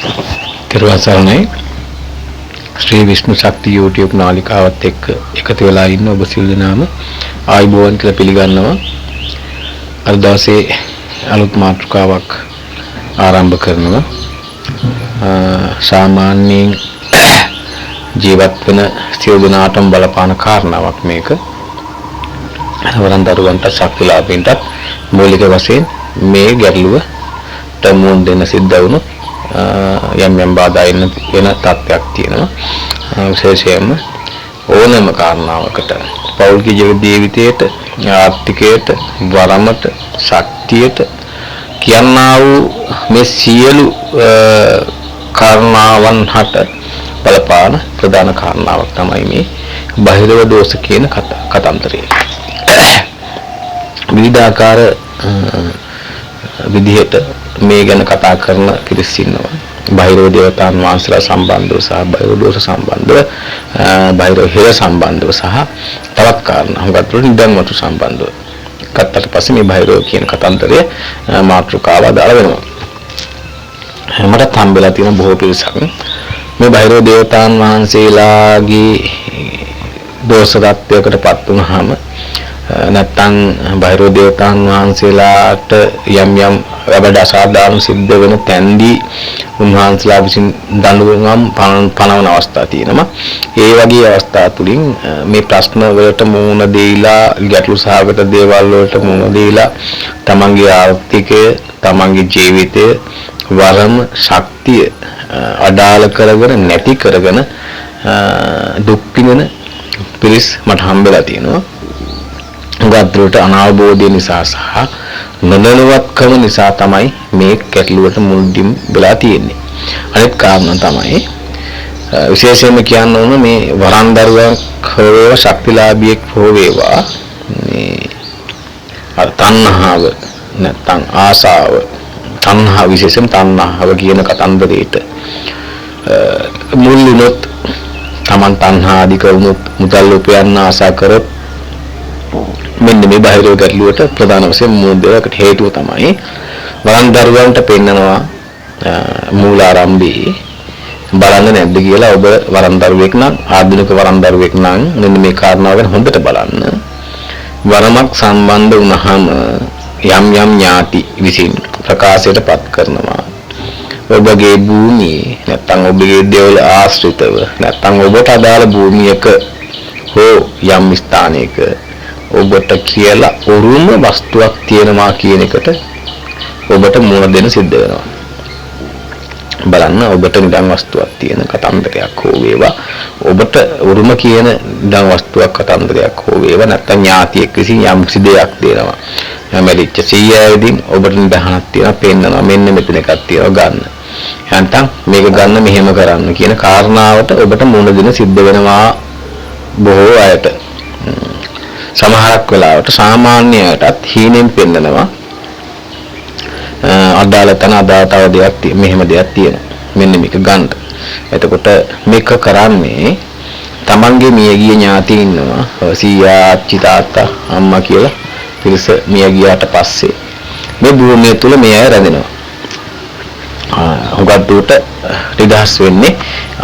තෙරුවන් සරණයි. ශ්‍රී විෂ්ණු ශක්ති YouTube නාලිකාවත් එක්ක එකතු වෙලා ඉන්න ඔබ සියලු දෙනාම ආයුබෝවන් කියලා පිළිගන්නවා. අද දවසේ අලුත් මාතෘකාවක් ආරම්භ කරනවා. සාමාන්‍යයෙන් ජීවත් වෙන සියලු දෙනාටම බලපාන කාරණාවක් මේක. වරන් දරුවන්ට ශක්තිලාභීන්ටත් මූලික වශයෙන් මේ ගැටලුවට මුහුණ දෙන්න සිද්ධ වුණොත් යම් යම් බාධා එන වෙන තත්ත්වයක් තියෙනවා. විශේෂයෙන්ම ඕනෑම කාරණාවකට පෞද්ගලික ජීවිතයට, ආර්ථිකයට, වරමට, ශක්තියට කියන්නා වූ මේ සියලු කාරණාවන් හට බලපාන ප්‍රධාන කාරණාවක් තමයි මේ බහිරව දෝෂ කියන කතන්දරය. විවිධාකාර විදිහට මේ ගැන කතා කරන පිරිස් ඉන්නවා. බහිරව දේවතාන් වහන්සේලා සම්බන්ධව සහ බහිරව දෝෂ සම්බන්ධව, බහිරව හෙළ සම්බන්ධව සහ තවත් කාරණා හුඟක් දුරට නිදන් වතු සම්බන්ධව. ගත්තට පස්සේ මේ බහිරව කියන කතන්දරය මාතෘකාව අදාළ වෙනවා. මටත් හම්බෙලා තියෙන බොහෝ පිරිසක් මේ බහිරව දේවතාන් වහන්සේලාගේ දෝෂ තත්වයකට පත් වුනහම, නැත්තම් බහිරව දේවතාන් වහන්සේලාට යම් යම් වැඩ අසාධාරණ සිද්ධ වෙන තැන්දී උන්වහන්සේලා විසින් දඬුවම් පනවන අවස්ථා තියෙනවා. ඒ වගේ අවස්ථා තුලින් මේ ප්‍රශ්න වලට මුහුණ දීලා, ගැටලු සහගත දේවල් වලට මුහුණ දීලා තමන්ගේ ආර්ථිකය, තමන්ගේ ජීවිතය, වරම, ශක්තිය අඩාල කරගෙන නැති කරගෙන දුක් විඳින පිරිස් මට හම්බෙලා තියෙනවා. හුඟක් දුරට අනවබෝධය නිසා සහ නොදැනුවත්කම නිසා තමයි මේ ගැටලුවට මුල් වෙලා තියෙන්නේ. අනිත් කාරණා තමයි විශේෂයෙන්ම කියන්න ඕන මේ වරන් දරුවක් හෝ වේවා, ශක්තිලාභියෙක් හෝ වේවා, මේ අර තණ්හාව නැත්තම් ආසාව, තණ්හා, විශේෂයෙන් තණ්හාව කියන කතන්දරේට මුල් වුණොත්, තමන් තණ්හා අධික වුණොත්, මුදල් උපයන්න ආසා කරොත් මෙන්න මේ බහිරව ගැටලුවට ප්‍රධාන වශයෙන් මුහුණ දෙනකට හේතුව තමයි වරන් දරුවන්ට පෙන්නනවා මූලාරම්භයේ බලන්න නැද්ද කියලා. ඔබ වරන් දරුවෙක් නම්, ආධුනික වරන් දරුවෙක් නම් මෙන්න මේ කාරණාව ගැන හොඳට බලන්න. වරමක් සම්බන්ධ වුණාම යම් යම් ඥාති විසින් ප්‍රකාශයට පත් කරනවා. ඔබගේ භූමියේ නැත්තම් ඔබගේ දෙවල ආශ්‍රිතව නැත්තම් ඔබට අදාළ භූමියක හෝ යම් ස්ථානයක ඔබට කියලා උරුම වස්තුවක් තියෙනවා කියන එකට ඔබට මුහුණ දෙන්න සිද්ධ වෙනවා. බලන්න, ඔබට නිදන් වස්තුවක් තියෙන කතන්දරයක් හෝ වේවා, ඔබට උරුම කියන නිදන් වස්තුවක් කතන්දරයක් හෝ වේවා, නැත්තම් ඥාතියෙක් විසින් යම් කිසි දෙයක් දෙනවා. මැරිච්ච සීයා විදින් ඔබට නිදහනක් තියෙනවා, පෙන්නනවා, මෙන්න මෙතන එකක් තියෙනවා ගන්න. නැත්තම් මේක ගන්න, මෙහෙම කරන්න කියන කාරණාවට ඔබට මුහුණ දෙන්න සිද්ධ වෙනවා බොහෝ අයට. සමහරක් වෙලාවට සාමාන්‍ය අයටත් හීනෙන් පෙන්නනවා අදාළ තැන අදාළ තව දෙයක්, මෙහෙම දෙයක් තියෙනවා, මෙන්න මේක ගන්න. එතකොට මේක කරන්නේ තමන්ගේ මියගිය ඥාති ඉන්නවා, සීයා, ආච්චි, තාත්තා, අම්මා කියලා පිරිස මිය ගියාට පස්සේ මේ භූමිය තුල මේ අය රැඳෙනවා. හුඟක් දුරට නිදහස් වෙන්නේ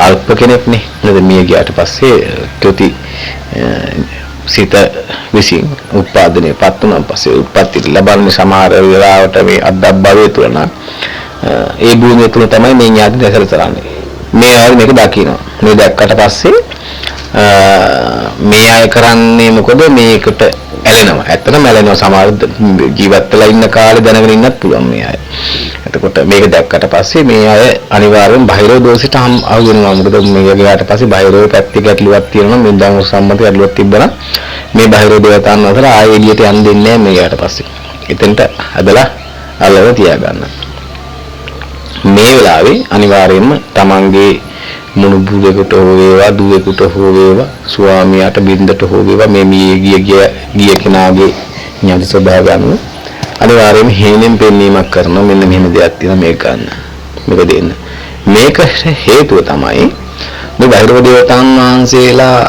අල්ප කෙනෙක්නේ නේද? මිය ගියාට පස්සේ ත්‍ෘති සිත විසින් උත්පාදනය පත් වුණාන් පස්සේ උත්පත්ති ලබන්නේ සමහර වෙලාවට මේ අද්දබ්බවය තුල නම් ඒ භූමිය තුල තමයි මේ ඥාති දැසල කරන්නේ. මේ අය මේක දකිනවා. මේ දැක්කට පස්සේ මේ අය කරන්නේ මොකද? මේකට ඇලෙනවා. ඇත්තටම ඇලෙනවා. සමහර ජීවත් වෙලා ඉන්න කාලේ දැනගෙන ඉන්නත් පුළුවන් මේ අය. එතකොට මේක දැක්කට පස්සේ මේ අය අනිවාර්යෙන් බහිරව දෝෂෙට අහු වෙනවා. මොකද මේ ගියාට පස්සේ බහිරව පැත්තේ ගැටලුවක් තියෙනවා. මේ දැන් සම්මත ගැටලුවක් තිබ්බනම් මේ බහිරව දේවතාවුන් අතර ආයෙ එළියට යන්න දෙන්නේ නැහැ මේ ගියාට පස්සේ. එතෙන්ට ඇදලා අල්ලලා තියාගන්න. මේ වෙලාවේ අනිවාර්යයෙන්ම තමන්ගේ මුණුබුරෙකුට හෝ වේවා, දුවෙකුට හෝ වේවා, ස්වාමියාට, බින්දට හෝ වේවා, මේ මිය ගිය ගිය ගිය කෙනාගේ ඥාති ස්වභාවය අනුව අනිවාර්යයෙන්ම හේනෙන් පෙන්වීමක් කරනවා. මෙන්න මෙහෙම දෙයක් තියෙනවා, මේක ගන්න, මේක දෙන්න. මේක හේතුව තමයි මේ බහිරව දේවතාවුන් වහන්සේලා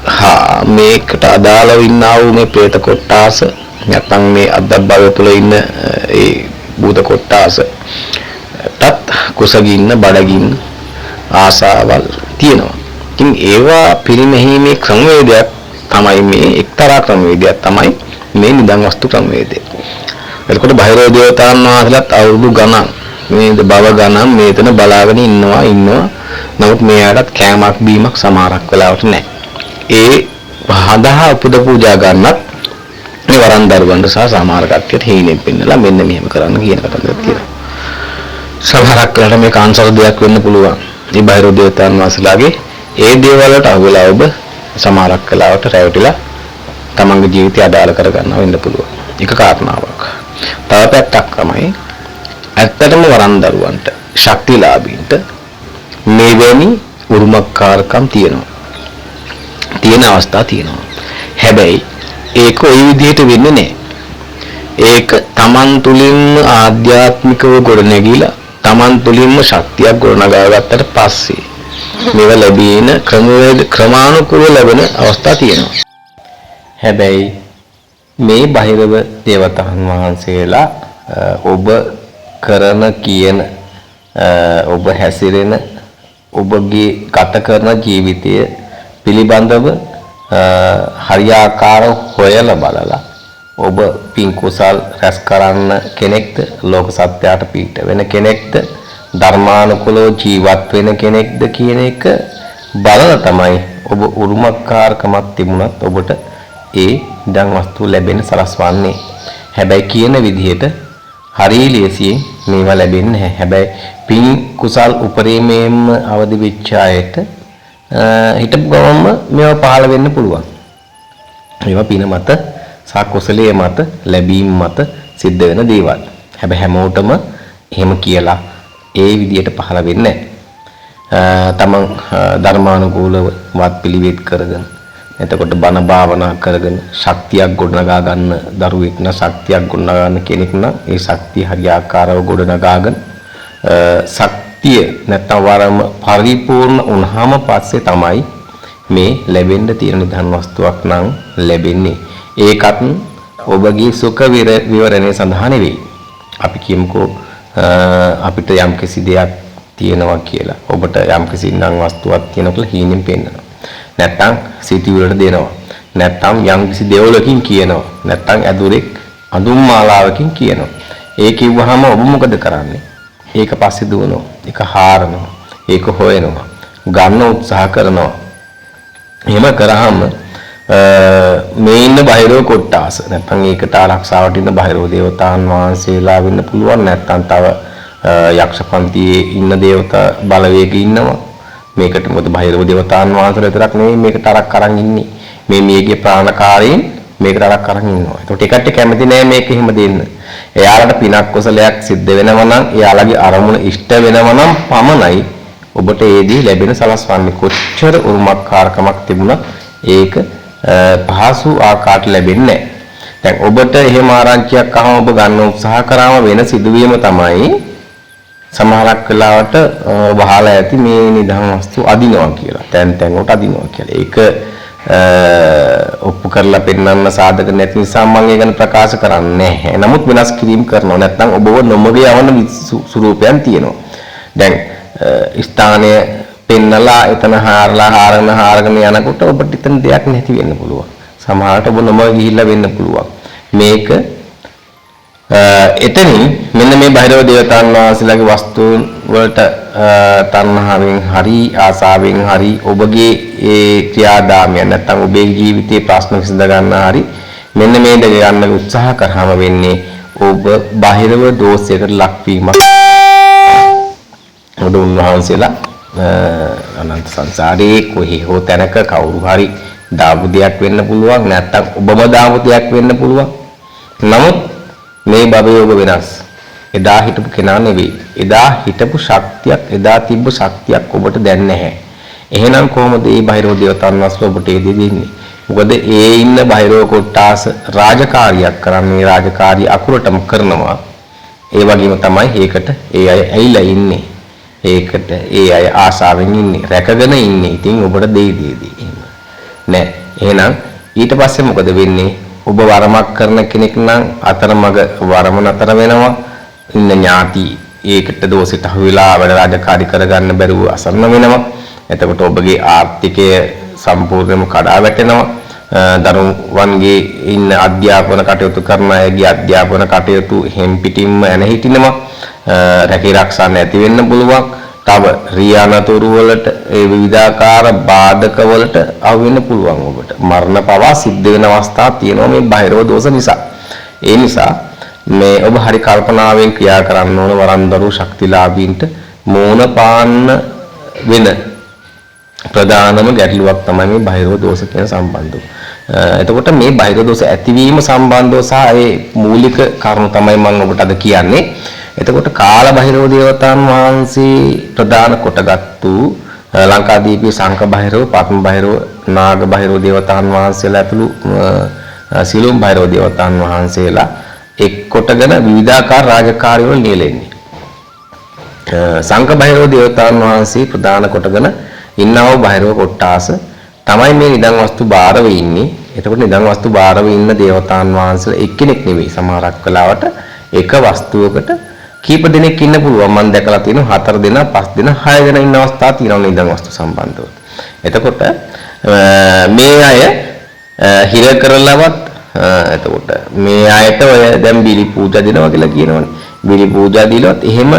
හා මේකට අදාළව ඉන්නා වූ මේ ප්‍රේත කොට්ටාස නැත්නම් මේ අද්දබ්බවය තුළ ඉන්න ඒ භූත කොට්ටාස ටත් කුසගින්න, බඩගින්න ආසාවල් තියෙනවා. ඉතින් ඒවා පිරිමැහීමේ ක්‍රමවේදයක් තමයි මේ එක්තරා ක්‍රමවේදයක් තමයි මේ නිදන් වස්තු ක්‍රමවේදය. එතකොට බහිරව දේවතාවුන් වහන්සේලාත් අවුරුදු ගණන් මේ භව ගණන් මේතන බලාගෙන ඉන්නවා ඉන්නවා. නමුත් මේ අයටත් කෑමක් බීමක් සමහරක් වෙලාවට නැහැ. ඒ හදා උපද පූජා ගන්නත් මේ වරන් දරුවන්ට සහ සමහර කට්ටියට හීනෙන් පෙන්නලා මෙන්න මෙහෙම කරන්න කියන කතාවක් තියෙනවා. සමහරක් වෙලාවට මේක අන්සර දෙයක් වෙන්න පුළුවන්. මේ බහිරව දේවතාවුන් වහන්සේලාගේ ඒ දේවල් වලට අහු වෙලා ඔබ සමහරක් වෙලාවට රැවටිලා තමන්ගේ ජීවිතය අදාළ කරගන්නවා වෙන්න පුළුවන්. එක කාරණාවක්. තව පැත්තක් තමයි ඇත්තටම වරන් දරුවන්ට ශක්තිලාභීන්ට මෙවැනි උරුමකාරකම් තියෙනවා. තියෙන අවස්ථා තියෙනවා. හැබැයි ඒක ওই විදිහට වෙන්නේ නැහැ. ඒක තමන් තුළින්ම ආධ්‍යාත්මිකව ගොඩනැගිලා තමන් තුළින්ම ශක්තියක් ගොඩනගා ගත්තට පස්සේ මේවා ලැබෙන ක්‍රමවේද ක්‍රමානුකූලව ලැබෙන අවස්ථා තියෙනවා. හැබැයි මේ බහිරව දේවතාවුන් වහන්සේලා ඔබ කරන කියන ඔබ හැසිරෙන ඔබගේ ගත කරන ජීවිතය පිළිබඳව හරියාකාරව හොයලා බලලා ඔබ පින් කුසල් රැස් කරන්න කෙනෙක්ද, ලෝක සත්‍යයට පිට වෙන කෙනෙක්ද, ධර්මානුකූලව ජීවත් වෙන කෙනෙක්ද කියන එක බලලා තමයි ඔබ උරුමකාරකමක් තිබුණත් ඔබට ඒ ඉදන් වස්තු ලැබෙන්න සලස්වන්නේ. හැබැයි කියන විදිහට හරි ලේසියෙන් මේවා ලැබෙන්නේ නැහැ. හැබැයි පින් කුසල් උපරිමයෙන්ම අවදි වෙච්ච අයට හිටපු ගමන්ම මේවා පහළ වෙන්න පුළුවන්. මේවා පින මත සහ කුසලයේ මත ලැබීම මත සිද්ධ වෙන දේවල්. හැබැයි හැමෝටම එහෙම කියලා ඒ විදිහට පහළ වෙන්නේ නැහැ. තමන් ධර්මානුකූලව වත් පිළිවෙත් කරගෙන එතකොට බණ භාවනා කරගෙන ශක්තියක් ගොඩනගා ගන්න දරුවෙක් නම් ශක්තියක් ගොඩනගා ගන්න කෙනෙක් නම් ඒ ශක්තිය හරියාකාරව ගොඩනගාගෙන ශක්තිය නැත්තම් වරම පරිපූර්ණ වුණාම පස්සේ තමයි මේ ලැබෙන්න තියෙන නිධන් වස්තුවක් නම් ලැබෙන්නේ. ඒකත් ඔබගේ සුඛ විවරණය සඳහා නෙවෙයි. අපි කියමුකෝ අපිට යම්කිසි දෙයක් තියෙනවා කියලා. ඔබට යම්කිසි නිධන් වස්තුවක් තියෙනවා කියලා හීනෙන් පෙන්නනවා. නැත්තම් සිටිවිලට වලට දෙනවා. නැත්තම් යම්කිසි දෙවොලකින් කියනවා. නැත්තම් ඇදුරෙක් අඳුම් මාලාවකින් කියනවා. ඒ කිව්වහම ඔබ මොකද කරන්නේ? ඒක පස්සේ දුවනවා. ඒක හාරනවා. ඒක හොයනවා. ගන්න උත්සාහ කරනවා. එහෙම කරාම මේ ඉන්න බහිරව කොට්ටාස නැත්තම් ඒකට ආරක්ෂාවට ඉන්න බහිරව දේවතාවුන් වහන්සේලා වෙන්න පුළුවන්. නැත්තම් තව යක්ෂ පන්තියේ ඉන්න දේවතා බලවේග ඉන්නවා. මේකට මොකද බහිරව දේවතාවුන් වහන්සේලා විතරක් නෙවෙයි මේකට අරක් අරන් ඉන්නේ. මේ මියගිය ප්‍රාණකාරයින් මේකට අරක් අරන් ඉන්නවා. ඒකට ඒ කට්ටිය කැමති නෑ මේක එහෙම දෙන්න. එයාලට පිනක් කුසලයක් සිද්ධ වෙනවා නම් එයාලගේ අරමුණ ඉෂ්ට වෙනවා නම් පමණයි ඔබට ඒ දේ ලැබෙන සලස්වන්නේ. කොච්චර උරුමකාරකමක් තිබුණත් ඒක පහසු ආකාරයට ලැබෙන්නේ නෑ. දැන් ඔබට එහෙම ආරංචියක් අහම ඔබ ගන්න උත්සාහ කරාම වෙන සිදුවීම තමයි සමහරක් වෙලාවට වහලා ඇති මේ නිධන් වස්තු අදිනවා කියලා. තැන් තැන් වලට අදිනවා කියලා. ඒක ඔප්පු කරලා පෙන්වන්න සාධක නැති නිසා මම ඒ ගැන ප්‍රකාශ කරන්නේ නැහැ. නමුත් වෙනස් කිරීම කරනවා. නැත්නම් ඔබව නොමග යවන ස්වරූපයන් තියෙනවා. දැන් ස්ථානය පෙන්නලා එතන හාරලා හාරන හාරගෙන යනකොට ඔබට එතන දෙයක් නැති වෙන්න පුළුවන්. සමහරට ඔබ නොමග ගිහිල්ලා වෙන්න පුළුවන්. මේක එතනින් මෙන්න මේ බහිරව දේවතාවුන් වහන්සේලාගේ වස්තුන් වලට තණ්හාවෙන් හරි ආසාවෙන් හරි ඔබගේ ඒ ක්‍රියාදාමයන් නැත්නම් ඔබේ ජීවිතයේ ප්‍රශ්න විසඳ ගන්න හරි මෙන්න මේ දේ ගන්න උත්සාහ කරාම වෙන්නේ ඔබ බහිරව දෝෂයකට ලක්වීමක්. මොකද උන්වහන්සේලා අනන්ත සංසාරේ කොහේ හෝ තැනක කවුරු හරි දාපු දෙයක් වෙන්න පුළුවන්, නැත්නම් ඔබම දාපු දෙයක් වෙන්න පුළුවන්. නමුත් මේ භවයේ ඔබ වෙනස්. එදා හිටපු කෙනා නෙවෙයි. එදා හිටපු ශක්තියක්, එදා තිබ්බ ශක්තියක් ඔබට දැන් නැහැ. එහෙනම් කොහොමද මේ බහිරව දේවතාවුන් වහන්සේලා ඔබට ඒ දේ දෙන්නේ? මොකද ඒ ඉන්න බහිරව කොට්ටාස රාජකාරියක් කරන්නේ, රාජකාරිය අකුරටම කරනවා. ඒ වගේම තමයි ඒකට ඒ අය ඇවිල්ලා ඉන්නේ. ඒකට ඒ අය ආසාවෙන් ඉන්නේ, රැකගෙන ඉන්නේ. ඉතින් ඔබට දෙයි දෙයි දෙයි එහෙම නෑ. එහෙනම් ඊට පස්සේ මොකද වෙන්නේ? ඔබ වරමක් කරන කෙනෙක් නම් අතරමඟ වරම නතර වෙනවා. ඉන්න ඥාති ඒකට දෝෂෙට අහු වෙලා වැඩ රාජකාරි කරගන්න බැරුව අසරණ වෙනවා. එතකොට ඔබගේ ආර්ථිකය සම්පූර්ණයෙන්ම කඩා වැටෙනවා. දරුවන්ගේ ඉන්න අධ්‍යාපන කටයුතු කරන අයගේ අධ්‍යාපන කටයුතු හෙම් පිටින්ම ඇන හිටිනවා. රැකී රක්ෂා නැති වෙන්න පුළුවන්. තව රියානතුරු වලට ඒ විවිධාකාර බාධක වලට අහු වෙන්න පුළුවන් ඔබට. මරණ පවා සිද්ධ වෙන අවස්ථා තියෙනවා මේ බහිරව දෝෂ නිසා. ඒ නිසා මේ ඔබ හරි කල්පනාවෙන් ක්‍රියා කරන්න ඕන. වරන්දරු ශක්තිලාභීන්ට මෝන පාන්න වෙන ප්‍රධානම ගැටලුවක් තමයි මේ බහිරව දෝෂ කියන සම්බන්ධව. එතකොට මේ බහිරව දෝෂ ඇතිවීම සම්බන්ධව සහ ඒ මූලික කරුණු තමයි මම ඔබට අද කියන්නේ. එතකොට කාල බහිරව දේවතාන් වහන්සේ ප්‍රධාන කොටගත්තු ලංකාදීපයේ සංඛ බහිරව, පద్ම බහිරව, නාග බහිරව දේවතාන් වහන්සේලා ඇතුළු සියලුම බහිරව දේවතාන් වහන්සේලා එක් කොටගෙන විවිධාකාර රාජකාරි වල නියැලෙන්නේ. සංඛ බහිරව දේවතාන් වහන්සේ ප්‍රධාන කොටගෙන ඉන්නව බහිරව කොට්ටාස තමයි මේ නිදන් වස්තු බාරව ඉන්නේ. එතකොට නිදන් වස්තු බාරව ඉන්න දේවතාන් වහන්සේලා එක්කෙනෙක් නෙවෙයි, සමහරක් වෙලාවට එක වස්තුවකට කීප දෙනෙක් ඉන්න පුළුවන්. මම දැකලා තියෙනවා 4 දෙනා, 5 දෙනා, 6 දෙනා ඉන්න අවස්ථා තියෙනවා නිදන් වස්තු සම්බන්ධව. එතකොට මේ අය හිර කරලවත්, එතකොට මේ අයට ඔය දැන් බිලි පූජා දෙනවා කියලා කියනවනේ. බිලි පූජා දීලවත් එහෙම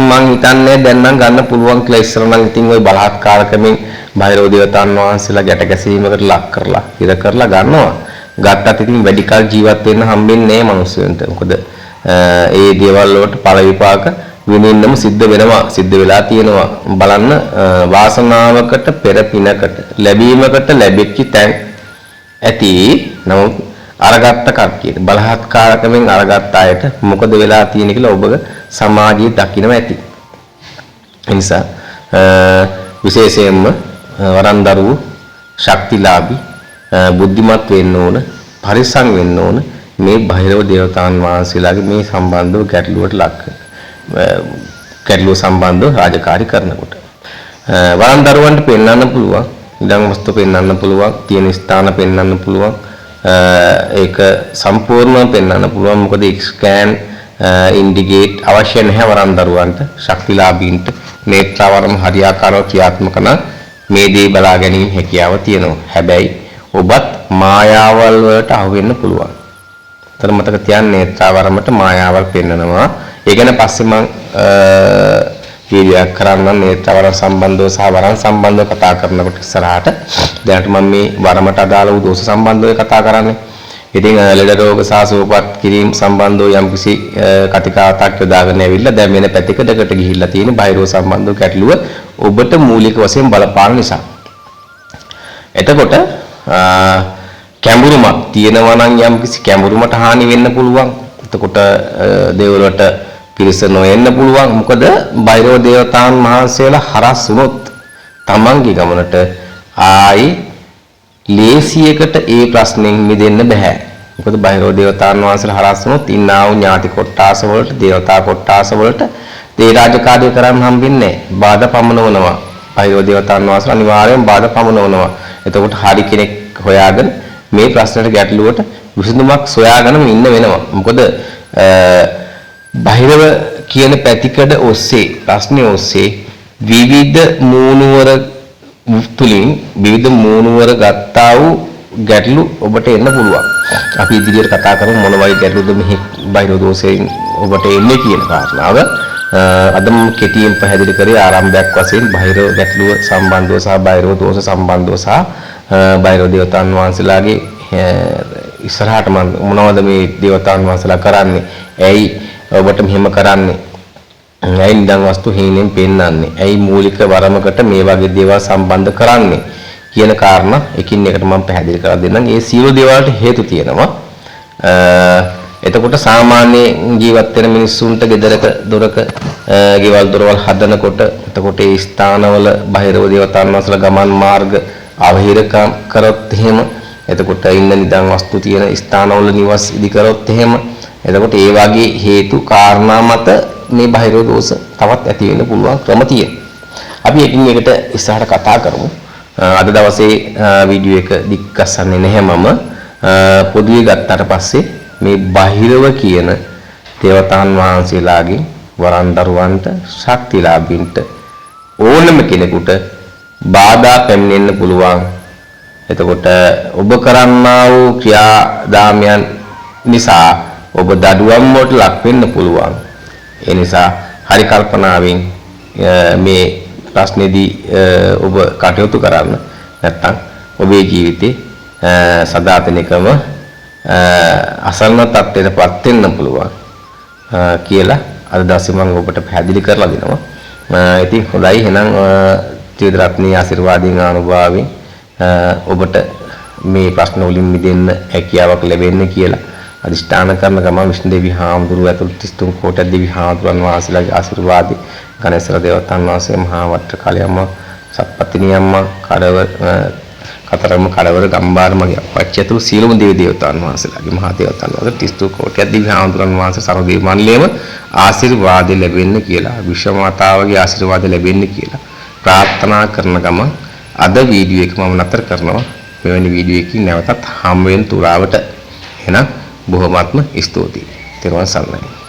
මං හිතන්නේ දැන් නම් ගන්න පුළුවන් කියලා. ඉස්සර නම් ඉතින් ওই බලහත්කාරකමින් බහිරව දේවතාන් වහන්සේලා ගැට ගැසීමකට ලක් කරලා හිර කරලා ගන්නවා. ගත්තත් ඉතින් වැඩි කල් ජීවත් වෙන්න හම්බෙන්නේ නැහැ මිනිස්සුන්ට. මොකද ඒ දේවල් වලට ඵල විපාක විඳින්නම සිද්ධ වෙනවා, සිද්ධ වෙලා තියෙනවා. බලන්න, වාසනාවකට පෙර පිනකට ලැබීමකට ලැබිච්ච තැන් ඇති. නමුත් අරගත්ත කට්ටියට බලහත්කාරකමෙන් අරගත්ත අයට මොකද වෙලා තියෙන්නේ කියලා ඔබ සමාජයේ දකින්න ඇති. ඒ නිසා විශේෂයෙන්ම වරන්දරුවෝ ශක්තිලාභී බුද්ධිමත් වෙන්න ඕන, පරිස්සම් වෙන්න ඕන මේ බහිරව දේවතාන් වහන්සේලාගේ මේ සම්බන්ධව ගැටලුවට ලක් ගැටලුව සම්බන්ධව රාජකාරි කරනකොට වරන්දරුවන්ට පෙන්වන්න පුළුවන්, ඉඩම් වස්තු පෙන්වන්න පුළුවන්, තියෙන ස්ථාන පෙන්වන්න පුළුවන්, ඒක සම්පූර්ණව පෙන්වන්න පුළුවන්. මොකද ස්කෑන් ඉන්ඩිකේට් අවශ්‍ය නැහැ වරන්දරුවන්ට, ශක්තිලාභීන්ට නේත්‍රාවරම හරියාකාරව ක්‍රියාත්මක නම් මේ දේ බලා ගැනීම හැකියාව තියෙනවා. හැබැයි ඔබත් මායාවල් වලට අහු වෙන්න පුළුවන්. තර මතක තියාගන්න, නේත්‍රාවරමට මායාවල් පෙන්නනවා. ඒ ගැන පස්සේ මං වීඩියෝ එකක් කරන්නම් නේත්‍රාවරම් සම්බන්ධව සහ වරන් සම්බන්ධව කතා කරනකොට ඉස්සරහට. දැනට මම මේ වරමට අදාළ වූ දෝෂ සම්බන්ධව කතා කරන්නේ. ඉතින් ලෙඩ රෝග සහ සුවපත් කිරීම සම්බන්ධව යම්කිසි කතිකාවතක් යොදාගෙන ඇවිල්ලා දැන් වෙන පැතිකඩකට ගිහිල්ලා තියෙන බහිරව සම්බන්ධව ගැටලුව ඔබට මූලික වශයෙන් බලපාන නිසා. එතකොට කැඹුරුමක් තියෙනවා නම් යම්කිසි කැඹුරුමට හානි වෙන්න පුළුවන්. එතකොට දේවලට පිරිස නොඑන්න පුළුවන්. මොකද බහිරව දේවතාන් වහන්සේලා හරස් වුණොත් තමන්ගේ ගමනට ආයි ලේසියකට ඒ ප්‍රශ්නෙන් මිදෙන්න බෑ. මොකද බහිරව දේවතාන් වහන්සේලා හරස් වුණොත් ඉන්නා වූ ඥාති කොට්ටාස වලට, දේවතා කොට්ටාස වලට දේ රාජකාරිය කරන්න හම්බෙන්නේ නැහැ. බාධා පමනවනවා. බහිරව දේවතාන් වහන්සේලා අනිවාර්යයෙන් බාධා පමනවනවා. එතකොට හරි කෙනෙක් හොයාගෙන මේ ප්‍රශ්නට ගැටලුවට විසඳුමක් සොයාගෙනම ඉන්න වෙනවා. මොකද බහිරව කියන පැතිකඩ ඔස්සේ, ප්‍රශ්නේ ඔස්සේ විවිධ මූණුවර තුලින් විවිධ මූණුවර ගත්තා වූ ගැටලු ඔබට එන්න පුළුවන්. අපි ඉදිරියට කතා කරමු මොන වගේ ගැටලුද මෙහි බහිරව දෝෂයෙන් ඔබට එන්නේ කියන කාරණාව. අද මම කෙටියෙන් පැහැදිලි කරේ ආරම්භයක් වශයෙන් බහිරව ගැටලුව සම්බන්ධව සහ බහිරව දෝෂ සම්බන්ධව සහ බහිරව දේවතාන් වහන්සේලාගේ ඉස්සරහට මොනවද මේ දේවතාන් වහන්සේලා කරන්නේ, ඇයි ඔබට මෙහෙම කරන්නේ, ඇයි නිදන් වස්තු හීනෙන් පෙන්වන්නේ, ඇයි මූලික වරමකට මේ වගේ දේවල් සම්බන්ධ කරන්නේ කියන කාරණා එකින් එකට මම පැහැදිලි කරලා දෙන්නම්. ඒ සියලු දේවල්ට හේතු තියෙනවා. එතකොට සාමාන්‍ය ජීවත් වෙන මිනිස්සුන්ට ගෙදරක දොරක ගෙවල් දොරවල් හදනකොට එතකොට ඒ ස්ථානවල බහිරව දේවතාන් වහන්සේලා ගමන් මාර්ග අවහිරකම් කරොත් එහෙම, එතකොට ඉන්න නිදන් වස්තු තියෙන ස්ථානවල නිවස් ඉදි කරොත් එහෙම, එතකොට ඒ වගේ හේතු කාරණා මත මේ බහිරව දෝෂ තවත් ඇති වෙන්න පුළුවන් ක්‍රම තියෙනවා. අපි එකින් එකට ඉස්සරහට කතා කරමු. අද දවසේ වීඩියෝ එක දික්කස්සන්නේ නැහැ මම. පොදුවේ ගත්තාට පස්සේ මේ බහිරව කියන දේවතාන් වහන්සේලාගෙන් වරන් දරුවන්ට, ශක්තිලාභීන්ට ඕනම කෙනෙකුට බාධා පැමිණෙන්න පුළුවන්. එතකොට ඔබ කරන්නා වූ ක්‍රියාදාමයන් නිසා ඔබ දඩුවම් වලට ලක් වෙන්න පුළුවන්. ඒ නිසා හරි කල්පනාවෙන් මේ ප්‍රශ්නේදී ඔබ කටයුතු කරන්න. නැත්තම් ඔබේ ජීවිතේ සදාතනිකම අසරණ තත්ත්වයට පත් වෙන්න පුළුවන් කියලා අද දවසේ මම ඔබට පැහැදිලි කරලා දෙනවා. ඉතින් හොඳයි, එහෙනම් ත්‍රිවිධ රත්නයේ ආශිර්වාදයෙන් ආනුභාවයෙන් ඔබට මේ ප්‍රශ්න වලින් මිදෙන්න හැකියාවක් ලැබෙන්න කියලා අදිෂ්ඨාන කරන ගමන් විෂ්ණු දෙවි හාමුදුරුවෝ ඇතුළු 33 කෝටි දෙවි හාමුදුරන් වහන්සේලාගේ ආශිර්වාදي, ගණේශ්වර දේවතාවුන් වහන්සේ, මහා වට්ටකාලි අම්මා, සත්පතිනි අම්මා, කඩව කතරගම කඩවර ගම්බාර මගේ අප්පච්චි ඇතුළු සියලුම දෙවි දේවතාවුන් වහන්සේලාගේ, මහා දේවතාවුන් වහන්සේ, 33 කෝටි දෙවි හාමුදුරන් වහන්සේ, සර්ව දේව මණ්ඩලයේම ආශිර්වාද ලැබෙන්න කියලා, විශ්ව මාතාවගේ ආශිර්වාද ලැබෙන්න කියලා ප්‍රාර්ථනා කරන ගමන් අද වීඩියෝ එක මම නතර කරනවා. මෙවැනි වීඩියෝ එකකින් නැවතත් හම් වෙන තුරාවට. එහෙනම් බොහොමත්ම ස්තුතියි. තෙරුවන් සරණයි.